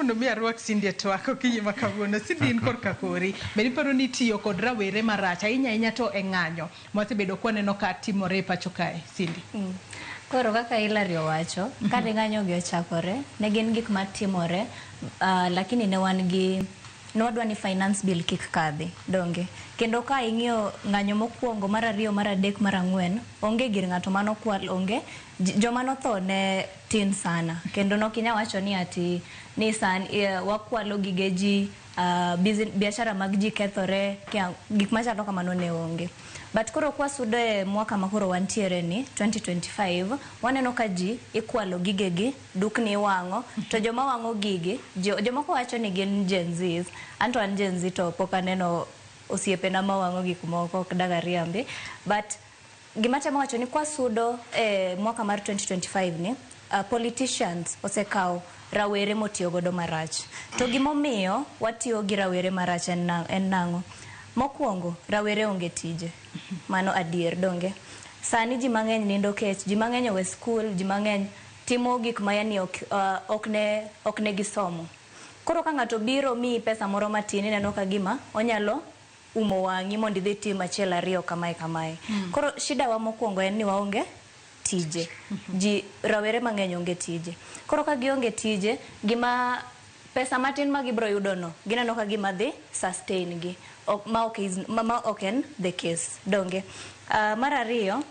mondo mi arwak Cindy e twak okinyi ma kawuono. Cindy, in korka kori. Bende iparo ni tiyo kod rawere marach ahinya ahinya to e ng'anyo mwasebedo kwaneno ka timore e pacho kae, Cindy? Koro kaka Hillary owacho, kane ng'anyo gi ochakore, ne gin gik matimore, lakini ne wan gi ne wadwa ni Finance Bill kik kadhi, donge? Kendo ka ing'iyo ng'anyo mokwongo, mar ariyo, mar adek, mar ang'wen, onge gir ng'ato manokwal, onge joma notho ne tin sana. Kendo nokinya wacho ni ati ni sani wakwalo gige ji, biashara mag ji kethore, gik machalo kamano ne onge. But koro kwasudo e mwaka ma koro wantiere ni 2025, waneno ka ji ikwalo gigegi, dukni iwang'o, to joma wang'o gigi, jomoko wacho ni gin Gen Zs, anto an Gen Z to pok aneno osiepena ma wang'o gik moko, ok dag ariambi. But gima temo wacho ni kwasudo e mwaka mar 2025 ni, politicians osekawo rawere motiyo godo marach. To gimomiyo watiyo gi rawere marach en nang'o? Mokwongo, rawere onge tije. Mano adier, donge? Sani ji mang'eny nindo kech, ji mang'eny owe skul, ji mang'eny timo gik ma yani ok ne gisomo. Koro ka ng'ato biro miyi pesa moro matin, ineno ka gima onyalo umo wang'i mondo idhi tim achiel ariyo kamae kamae. Koro shida wa mokwongo en ni waonge tije. Ji rawere mang'eny onge tije. Koro ka gionge tije, gima pesa matin ma gibro yudo no, gineno ka gima dhi sustain gi. Ok, ma ok is, ma ok en the case, donge? Mar ariyo,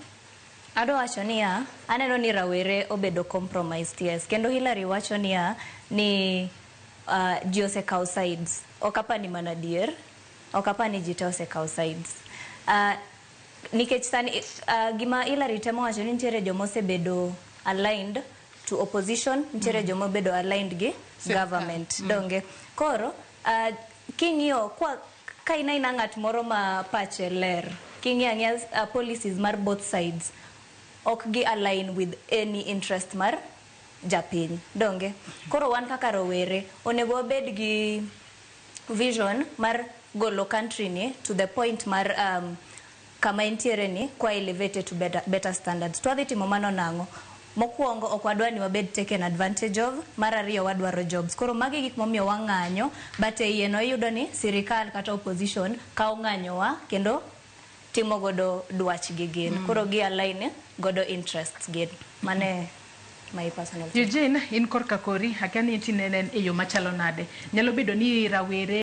adwa wacho niya, aneno ni rawere obedo compromised, yes. Kendo Hillary wacho niya, ni ji osekawo sides. Ok apar ni mano adier. Ok apar ni ji te osekawo sides. Nikech sani gima Hillary temo wacho ni nitiere joma osebedo aligned to opposition, nitiere joma obedo aligned gi Sirkal. government, donge? Koro king'iyo kwa ka in aina ng'at moro ma pache ler, king'iyo ang'iya policies mar both sides, ok gi align with any interest mar japiny, donge? Koro wan kaka rowere onego wabed gi vision mar golo country ni to the point mar kama entiere ni kwa elevated to better standards. To wadhi timo mano nang'o? Mokwongo, ok wadwa ni wabed taken advantage of. Mar ariyo, wadwaro jobs. Koro magi gik momiyo wang'anyo, but e iye no iyudo ni sirikal kata opposition kawo ng'anyowa kendo timo godo dwachgi gin. Koro gi align godo interests gin. Mane my personal take. Eugene, in korka kori, akia ni tinenen e yo machalo nade. Nyalo bedo ni rawere